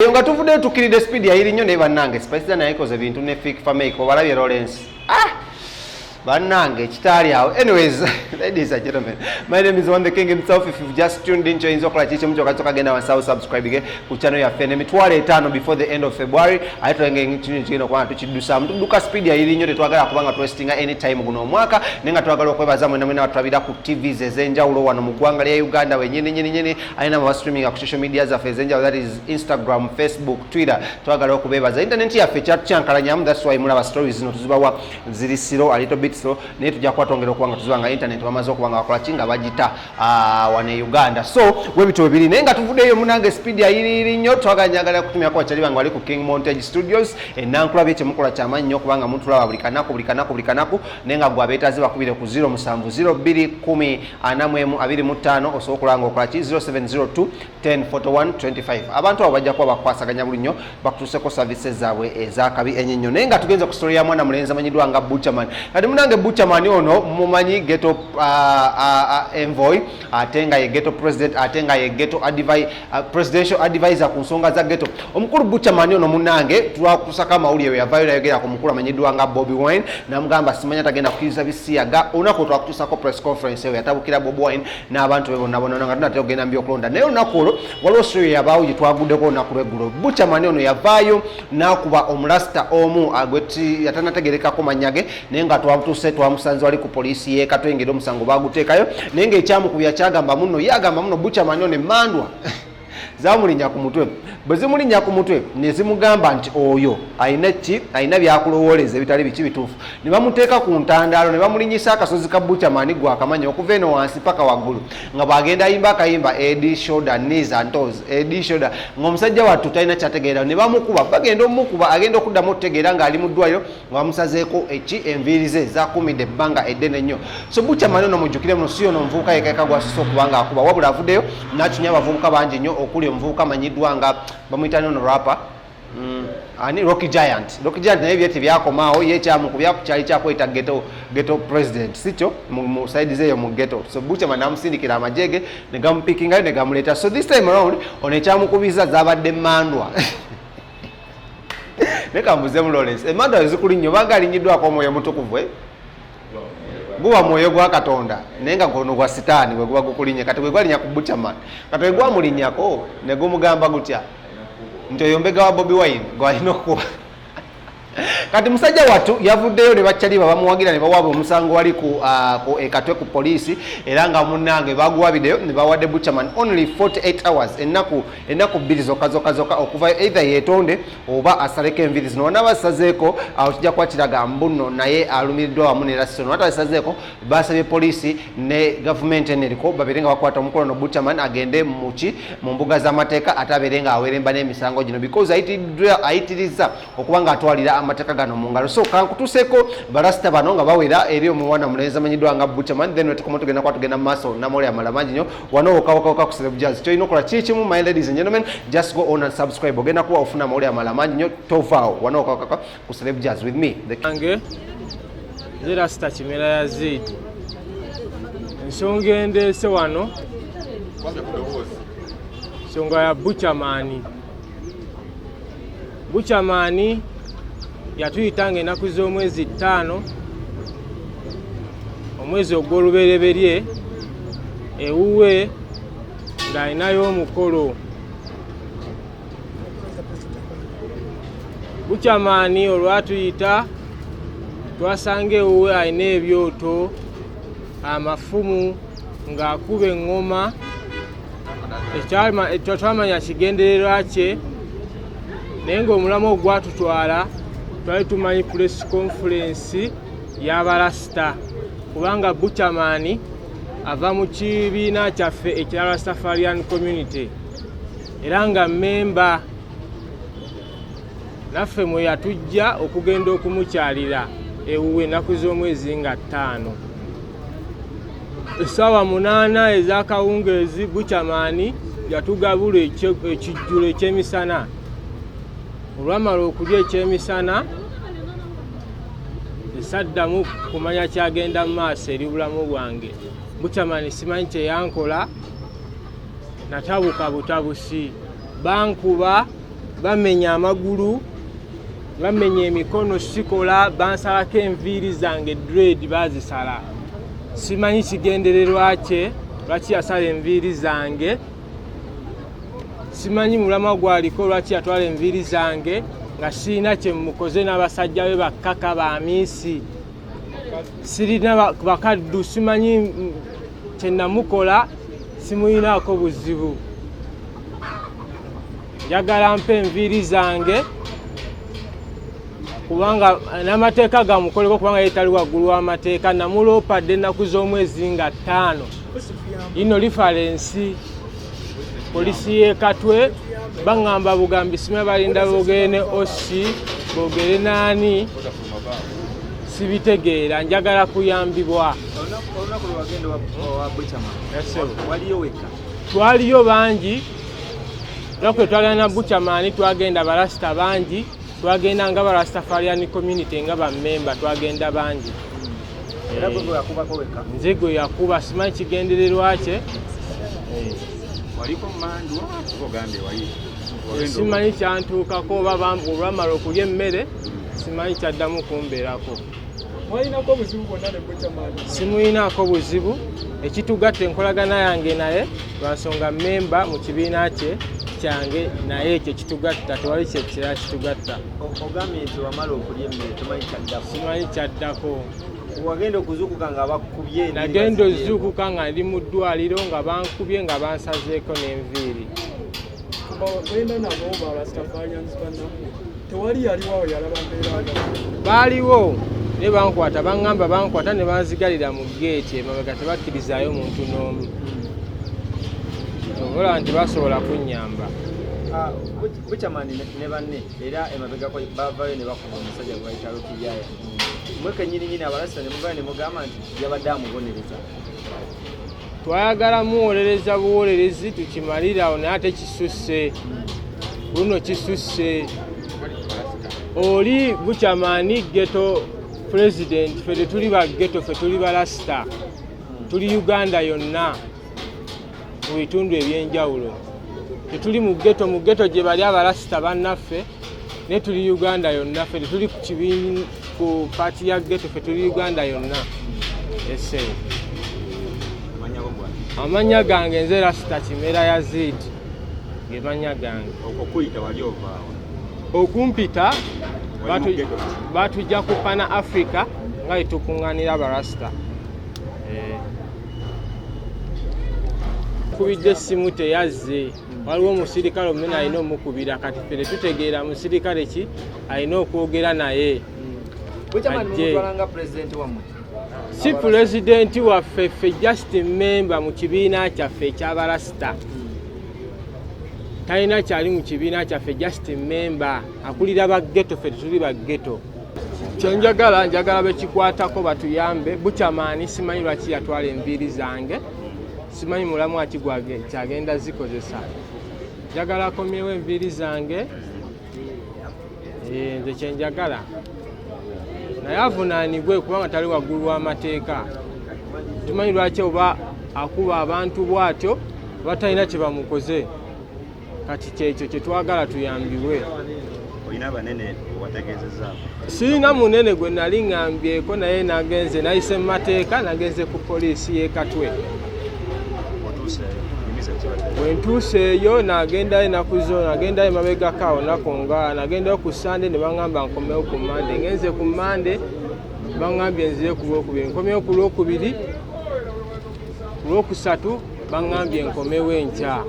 Eyo nga tuvuddeyo tukkiridde speed yayiri nnyo, naye bannange, Spice Diana yayikoze bintu ne Fik Fameica. Obalabye, Lawrence? Ah, bannange, ekitaali awo. Anyways, ladies and gentlemen, my name is One the King himself. If you've just tuned in, kyoyinza okukola kikimu kyokka kyokka, genda wansi awo, subscribe ku channel yaffe n'emitwalo 5 before the end of February. Ate tulenge kino kigenda okuba nga tukiddusaamu, tudduka speed yayiri nnyo. Tetwagala kubanga twestinga anytime guno omwaka, naye nga twagala okwebaza mwena mwena batulabira ku TVs ez'enjawulo wano mu ggwanga lya Uganda wenyini nyini nyini, alina aba streaming ku social media zaffe ez'enjawulo, that is Instagram, Facebook, Twitter. Twagala okubeebaza. Internet yaffe kyatukyankalanyamu, that's why mulaba stories zino tuzibawa ziri slow, a little bit slow, naye tujja kuba twongera okuba nga tuziba nga internet bamaze okuba nga bakola ki, nga bagita wano e Uganda. So webito bibiri, naye nga tuvuddeyo, munange, speed ayiriri nnyo. Twagala njagala kutumyako bakyali bange bali ku King Montage Studios enankulabye. Kyemukola kyamaanyi nnyo okubanga mutulaba buli kanaku, buli kanaku, buli kanaku, naye nga gwe abeetazi bakubire ku 07 02 10 41 25, osobola okulaba nga okola ki, 0702 10 41 25. Abantu abo bajja kuba bakwasaganya buli nnyo, bakutuuseko services zaabwe ezakabi ennyo. Naye nga tugenze ku story ya mwana mulenzi amanyiddwa nga Butcherman. Kati munange, Butcherman ono mumanyi, ghetto envoy, ate nga ye ghetto president, ate nga ye ghetto presidential advisor ku nsonga za ghetto. Omukulu Butcherman ono, munange, twakusako amawulire we yavaayo nayogera ku mukulu amanyiddwa nga Bobi Wine, namugamba simanya tagenda kukkiriza bisiyaga. Olunaku twakutuusako press conference eyo yatabukira Bobi Wine n'abantu be bonna bonna nga tunatera okugenda mu byokulonda. Naye olunaku olwo waliwo story yabaawo gye twaguddeko olunaku lweggulo. Butcherman ono yavaayo n'akuba omulasita omu agweti yatanategerekako mannya ge, naye nga twatuuse twamusanze wali ku poliisi y'e Katwe, omusango baguteekayo. Naye ng'ekyamukubya kyagamba muno, ye agamba muno Butcherman ono emmandwa zamulinnya ku mutwe. Bwe zimulinnya ku mutwe ne zimugamba nti oyo alina ki, alina byakulowooleza ebitali biki bituufu, ne bamuteeka ku ntandaalo ne bamulinnyisa akasozi ka Butcherman gwe akamanya okuva eno wansi paka waggulu, nga bw'agenda ayimba akayimba "Head, shoulder, knees and toes, head, shoulder", ng'omusajja wattu talina kyategeera. Ne bamukuba, bagenda omukuba, agenda okuddamu okutegeera ng'ali mu ddwaliro nga bamusazeeko eki, enviiri ze zakumidde ebbanga eddene ennyo. So Butcherman ono mujjukire muno, si ono omuvubuka yekeka gwasose okuba nga akuba, wabula avuddeyo n'acunya abavubuka bangi nnyo, okuli omuvubuka amanyiddwa nga bamuyita nono rapper ani, Rocky Giant. Rocky Giant naye bye tebyakomaawo, ye kyamukubya kyali kyakweta ghetto president, sikyo, mu side zeeyo mu ghetto. So Butcherman namusindikira amajege ne gamupikingayo ne gamuleeta. So this time around ono ekyamukubiza zabadde mmandwa. Naye kambuzeemu Lawrence, emmandwa ezikuli nnyo banga alinyiddwako omwoyo omutukuvu, eh? Guba mwoyo gwa Katonda, naye nga guno gwa Sitaani bwe guba gukulinnya. Kati bwe gwalinnya ku Butcherman, kati bwe gwamulinnyako ne gumugamba gutya nti oyo mbega wa Bobi Wine gwalina okukuba. Kati musajja wattu yavuddeyo ne bakyaliba bamuwagira ne bawaaba omusango wali ku ekatwe ku poliisi, era nga munnange baguwabiddeyo ne bawadde Butcherman only 48 hours, ennaku 2 zokka zokka zokka, okuva either yeetonde oba asaleko enviiri zino. Wanaaba asazeeko, awo kijja kuba kiraga mbuno naye alumiriddwa wamu ne Rasito. Atasazeeko, basabye poliisi ne gavumenti eno eriko babeere nga bakwata omukolo no Butcherman agende muki, mu mbuga z'amateeka, ate abeere nga aweremba n'emisango gino, because ayitiriza okuba nga atwalira amateeka gano mu ngalo. So kankutuuseeko balasita bano nga bawera eri omuwana mulenzi amanyiddwa nga Butcherman, then wetukoma tugenda kuba tugenda mu maaso namawulire amala mangi nnyo wano wokawokawuka ku Celeb Jazz. Kyolina okukola kiri kimu, my ladies and gentlemen, just go on and subscribe, ogenda kuba ofuna amawulire amala mangi nnyo. Tovaawo, wano wokawokaka ku Celeb Jazz with me the Yange nze Rasita Kimera Yazidi. Ensonga endeese wano nsonga ya Butcherman. Butcherman yatuyita nga ennaku z'omwezi 5, omwezi ogw'olubereberye, ewuwe ng'alinayo omukolo. Butcherman olwatuyita, twasanga ewuwe alina ebyoto, amafumu, ng'akuba eŋŋoma. Twamanya kigendererwa kye, naye ng'omulamu ogwatutwala twali tumanyi press conference y'abalasita, kubanga Butcherman ava mu kibiina kyaffe ekya Rastafarian Community, era nga memba naffe mwe yatujja okugenda okumukyalira ewuwe ennaku z'omwezi nga 5, essaawa 8 ez'akawungeezi. Butcherman yatugabula ekijjulo ekyemisana. Olwamala okulya ekyemisana, esaddamu kumanya kyagenda mu maaso eri bulamu bwange. Butcherman simanyi kyeyankola, natabuka butabusi, bankuba. Bamenya amagulu, bamenya emikono, sikola, bansalako enviiri zange dread bazisala. Simanyi kigendererwa kye lwaki yasala enviiri zange, simanyi mulamwa gwaliko lwaki yatwala enviiri zange nga sirina kye mukoze n'abasajja be bakkaka bamiisi, sirina bakaddu, simanyi kye namukola, simuyinaako buzibu. Njagala mpa enviiri zange kubanga n'amateeka gamukoleko, kubanga ye tali waggulu w'amateeka. Namuloopadde ennaku z'omwezi nga 5 ino lifalensi polisi y'e Katwe baŋŋamba bugambi simanyi balinda boogere ne OC boogere naani, sibitegeera. Njagala kuyambibwa. Twaliyo bangi olunaku lwe twagenda na Buchaman, twagenda barasita bangi, twagenda nga Barastafarian community nga bammemba, twagenda bangi. Nze gwe yakuba simanyi kigendererwa kye, simanyi kyantuukako oba olwamala okulya emmere simanyi kyaddamu kumbeerako. Simuyinaako buzibu, ekitugatta enkolagana yange naye lwansonga memba mu kibiina kye kyange, naye ekyo ekitugatta tewali kyekirala kitugatta. Ogambye nti wamala okulya emmere tomanyi kyaddako. Simanyi kyaddako. Wagenda okuzuukuka nga bakubye? Nagenda ozuukuka nga ndi mu ddwaliro nga bankubye nga bansazeeko n'enviiri. Bagenda nabo ba Rastafarians bannammwe, tewali yaliwo yalaba mbeera? Baaliwo naye bankwata, baŋŋamba bankwata ne banzigalira mu geeti emabega, tebakkirizaayo muntu n'omu. Obola nti basobola kunnyamba. Buchaman ne banne era emabegako bavayo ne bakuba omusajja gwe bayita Rukiyaya. Mwe kennyininyini abalasita ne muvayo ne mugamba nti yabadde amubonereza. Twayagala muwolereza buwolerezi tukimalire awo, naye ate kisusse, luno kisusse. Oli Buchaman ghetto president, ffe tetuli ba ghetto, ffe tuli balasita, tuli Uganda yonna mu bitundu ebyenjawulo, tetuli mu ghetto. Mu ghetto gye bali abalasita bannaffe, naye tuli Uganda yonna, ffe tetuli ku kibiina ku paati ya ghetto, ffe tuli Uganda yonna. Ese amannya gange nze Rasita Kimera Yazid, ge mannya gange. Okuyita wali ovaawa? Okumpita batujja ku Pana Africa nga wetukuŋŋaanira abarasita. Kubidde essimu teyazze, waliwo omusirikale omunene alina omukubira, kati ffe tetutegeera musirikale ki alina okwogera naye. Buchaman mumutwala nga pulezidenti wammwe? Si pulezidenti waffe, ffe just member mu kibiina kyaffe ekyabarasita. Talina kyali mu kibiina kyaffe, just member, akulira ba ghetto, ffe tetuli ba ghetto. Kyenjagala, njagala bekikwatako batuyambe. Buchaman simanyi lwaki yatwala enviiri zange, simanyi mulamu aki kyagenda zikozesa. Njagala akomyewo enviiri zange, nze kyenjagala, naye avunaanibwe kubanga tali waggulu w'amateeka. Tumanyi lwaki oba akuba abantu bw'atyo, batalina kye bamukoze. Kati kyekyo kyetwagala tuyambibwe. Olina abanene obategeezezaako? Sirina munene gwe nali ŋŋambyeko, naye nagenze nayise mu mateeka, nagenze ku poliisi y'e Katwe. Bwe ntuuseeyo nagendayo ennaku zo, nagendayo emabegako awo naku nga nagendayo ku Sande ne baŋŋamba nkomewo ku Mande. Ngenze ku Mande, baŋŋambye nzire ku Lwokubiri, nkomyewo ku Lwokubiri. Ku Lwokusatu baŋŋambye nkomewo enkya.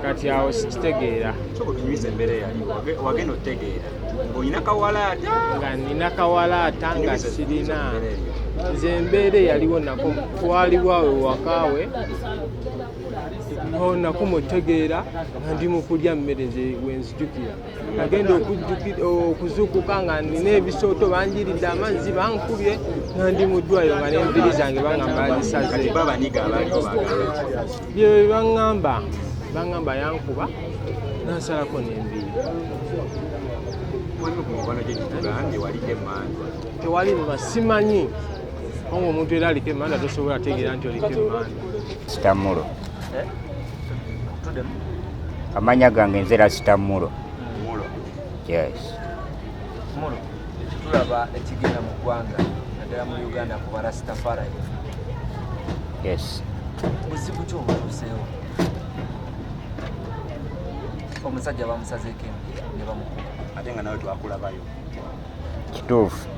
Kati awo sikitegeera. Sooka otunyumize embeera eyaliwo. Wagenda otegeera ng'olina kawalaata? Nga nina kawalaata, nga sirina. Nze embeera eyaliwo, nako twaliwo awo ewakaawe nakumutegeera nga ndi mu kulya mmere. Nze wenzijukira nagenda okuzuukuka nga nina ebisooto, banjiridde amazzi, bankubye nga ndi mu ddwaliro, nga n'enviiri zange baŋŋamba bazisaze. Kati ba baniga abaaliwo bagamba ki? Bye baŋŋamba yankuba nansalako n'enviiri. Waliwo ku mikwano gye gitugambye waliko emmandwa. Tewali ma simanyi, kubanga omuntu era aliko emmandwa tosobola tegeera nti oliko emmandwa. Sitamulo. Amanya gange nze Rasita Mulo. Mulo. Yes. Mulo, tulaba ekigenda mu ggwanga naddala mu Uganda ku Barastafari. Yes. Buzibu ki obutuuseewo? Omusajja bamusazeeko embi ne bamukuba. Ate nga nawe twakulabayo. Kituufu.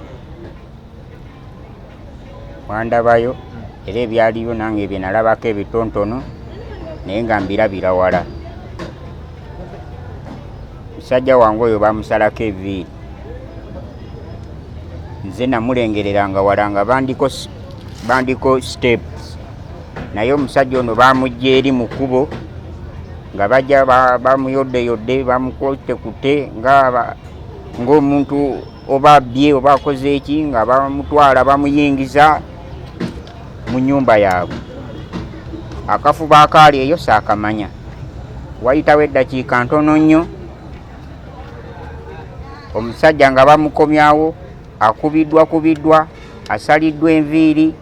Wandabayo era ebyaliyo nange bye nalabako ebitonotono naye nga mbirabira wala. Musajja wange oyo bamusalako eviiri. Nze namulengereranga wala nga bandiko steps. Naye omusajja ono bamujja eri mu kkubo nga bajja bamuyoddeyodde bamukutekute ng'omuntu oba abbye oba akoze eki nga bamutwala bamuyingiza mu nnyumba yaabwe. Akafuba akaali eyo saakamanya. Wayitawo eddakiika ntono nnyo omusajja nga bamukomyawo akubiddwa kubiddwa asaliddwa enviiri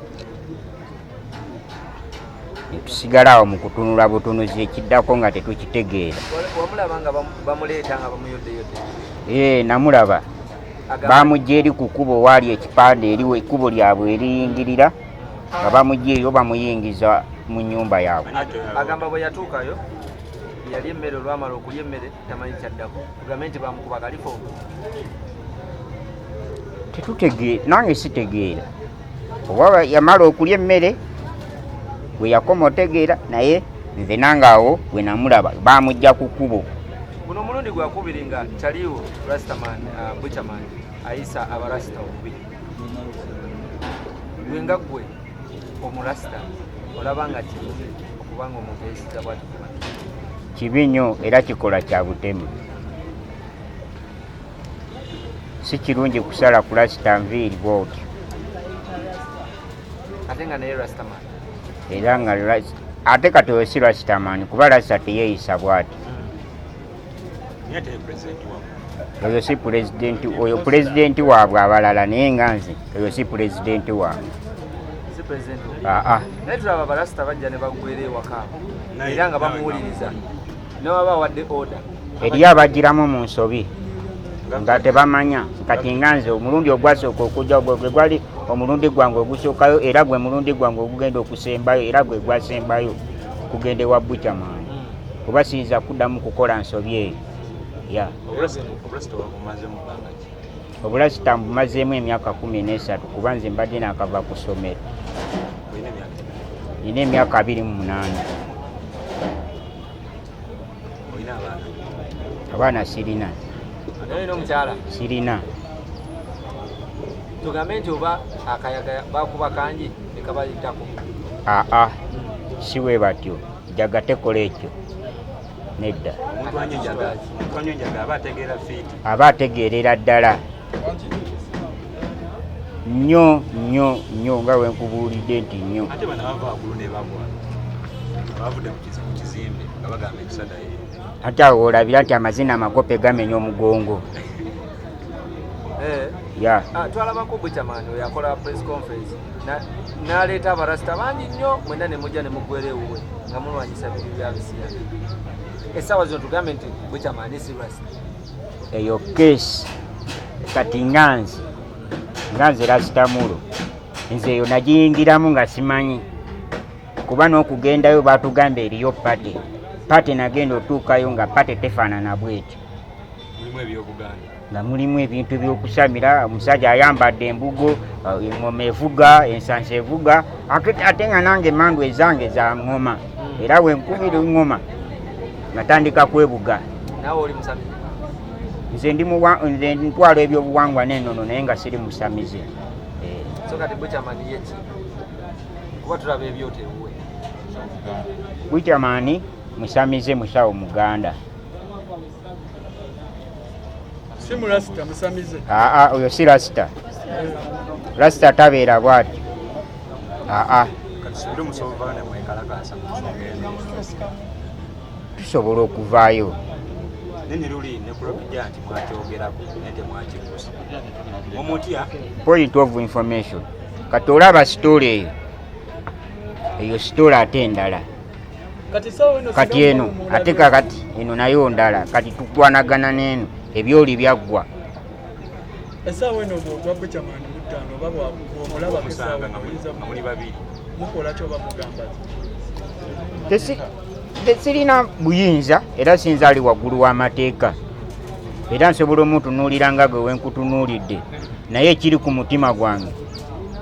netusigala awo mu kutunula butunuzi ekiddako nga tetukitegeera. Wamulaba nga bamuleeta nga bamuyoddeyodde? Namulaba. Bamujja eri ku kkubo waali ekipande eriwo ekkubo lyabwe eriyingirira nga bamujja eyo bamuyingiza mu nnyumba yaabwe. Agamba bwe yatuukayo yali emmere olwamala okulya emmere tamanyi kyaddako. Tugambe nti bamukuba kalifo. Tetutegeera, nange sitegeera. Oba yamala okulya emmere bwe yakoma otegeera naye nze nange awo bwe namulaba bamujja ku kkubo. Guno omulundi gwakubiri nga kyaliwo Rastaman Buchaman ayisa abarasita obubi. Gwe nga ggwe omurasita olaba nga kirungi okubanga omuntu yeesiga bw'atyo ku bantu. Kibi nnyo era kikola kya butemu. Si kirungi kusala ku rasita nviiri bw'otyo. Ate nga naye Rastaman. Era nga ate kati oyo si Rastaman kuba rasita teyeeyisa bw'atyo. Oyo si pulezidenti, oyo pulezidenti waabwe abalala naye nga nze oyo si pulezidenti wange. Si pulezidenti wo? Aa. Naye tulaba abarasita bajja ne baggwera ewaka era nga bamuwuliriza ne baba awadde order. Eriyo abagiramu mu nsobi nga tebamanya. Kati nga nze omulundi ogwasooka okujja gwe gwali omulundi gwange ogusookayo era gwe mulundi gwange ogugenda okusembayo era gwe gwasembayo kugenda ewa Buchaman. Kuba siyinza kuddamu kukola nsobi eyo. Ya. Obulasita mbumazeemu emyaka 13 kuba nze mbadde naakava ku ssomero. Nina emyaka 28. Abaana sirina. Sirina. Tugambe nti oba akayaga bakuba kangi ne kabayitako. Aa, si bwe batyo. Njaga tekola ekyo. Nedda. Aba ategeerera ddala. Nnyo nnyo nnyo nga bwe nkubuulidde nti nnyo. Ate bano abava waggulu ne bagwa. Abavudde ku kizimbe nga bagamba ekisada Ate awo olabira nti amazina amagope gamenya omugongo. Ya. Twalabako Buchaman oyo akola press conference n'aleeta abarasita bangi nnyo mwenna ne mujja ne muggwera ewuwe nga mulwanyisa bintu bya bisiyaga. Essaawa zino tugambe nti Buchaman si rasita. Eyo keesi kati nga nze Rasita Mulo nze eyo nagiyingiramu nga simanyi kuba n'okugendayo baatugamba eriyo pate. Pate nagenda otuukayo nga pate tefaanana bw'etyo. Mulimu eby'Obuganda. Nga mulimu ebintu by'okusamira, omusajja ayambadde embugo, engoma evuga, ensansa evuga, ate nga nange emmandu ezange za ngoma. Era bwe nkubira engoma natandika kwebuga. Naawe oli musamize? Nze nze ntwala ebyobuwangwa n'ennono naye nga siri musamize. So kati Buchaman ye ki? Kuba tulaba ebyoto ewuwe. Buchaman musamize musawo Muganda. Si murasita musamize. Aa, oyo si rasita. Rasita tabeera bw'atyo. Aa. Kati musobola ne mwekalakaasa ku nsonga eno. Tusobola okuvaayo. Nene luli ne kulokijja nti mwakyogerako naye temwakituusa. Mumutya? Point of information. Kati olaba sitoola eyo. Eyo sitoola ate endala. Kati essaawa eno Kati singa eno mumulabye- ate kakati eno nayo ndala, kati tukwanagana n'eno, ebyoli byaggwa. Essaawa eno bw'ogwa Buchaman muttaano oba bw'omulabako essaawa Omusanga eno nga oyinza nga muli babiri. Mukola ki oba mugamba ki? Tesirina buyinza era sinza ali waggulu w'amateeka, era nsobola omutunuulira nga gwe wenkutunuulidde, naye ekiri ku mutima gwange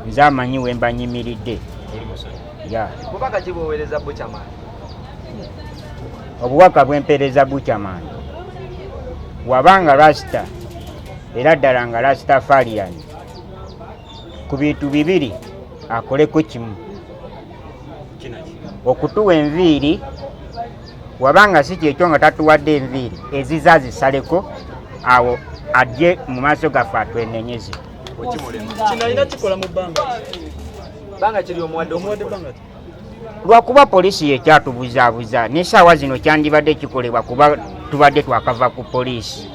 nze amanyi we mba nyimiridde. Oli musanyufu. Ya. Bubaka ki bwoweereza Buchaman? Obubaka bwempeereza Buchaman, wabanga rasita era ddala nga Rastafarian, ku bintu bibiri akoleko kimu. Kinaki? Okutuwa enviiri, wabanga si kyekyo nga tatuwadde enviiri eziza azisaleko, awo ajje mu maaso gaffe atwenenyeze. Wekimulema. Kino alina kikola mu bbanga ki? Banga kiri omuwadde Omuwadde okukikola? bbanga ki? Lwakuba poliisi yekyatubuzaabuza, n'essaawa zino kyandibadde kikolebwa kuba tubadde twakava ku poliisi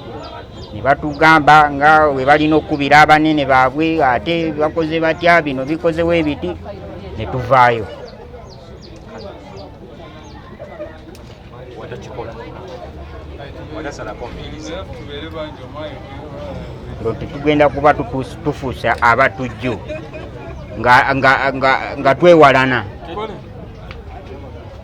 ne batugamba nga we balina okukubira abanene baabwe, ate bakoze batya, bino bikozewo ebiti, ne tuvaayo. Watakikola. Watasalako nviiri ze. Olwo tetugenda kuba tufuuse abatujju nga twewalana.